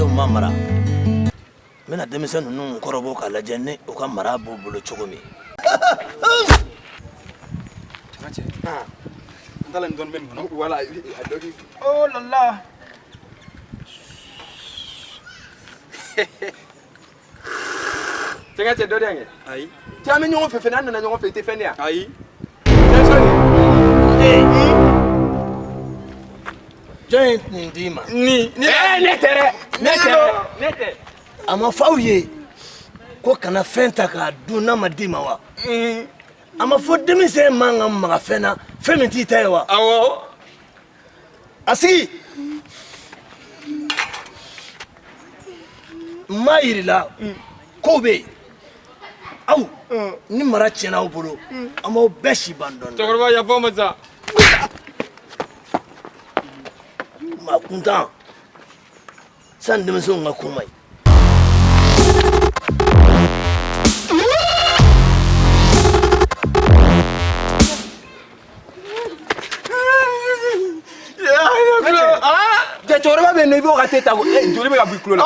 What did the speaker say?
Adamadenw ma mara. N bɛna denmisɛn ninnu kɔrɔbɔ k'a lajɛ ni u ka mara b'u bolo cogo min. Cɛ, n t'a la nin dɔɔnin bɛ nin kɔnɔ. Wala, a dɔ k'i. Oh là là. Cɛ cɛ dɔ di yan kɛ. Ayi. Cɛ an bɛ ɲɔgɔn fɛ fɛnɛ, an nana ɲɔgɔn fɛ, i tɛ fɛn di yan. Ayi. Cɛ sɔni. Jɔn ye nin d'i ma? Ni ni. Ee ne tɛ dɛ. Ne tɛ ne tɛ. A ma fɔ aw ye ko kana fɛn ta k'a dun n'a ma d'i ma wa? A ma fɔ denmisɛn man ka maga fɛn na fɛn min t'i ta ye wa? Awɔ. A sigi. N m'a yir'i la kow bɛ yen aw ni mara tiɲɛna aw bolo an b'aw bɛɛ si ban dɔɔnin. Cɛkɔrɔba yafa n ma sa. Maa kuntan sisan denmisɛnw ka ko man ɲi. Cɛ cɛkɔrɔba bɛ yen nɔ i b'o ka te ta ko joli bɛ ka bɔ i tulo la.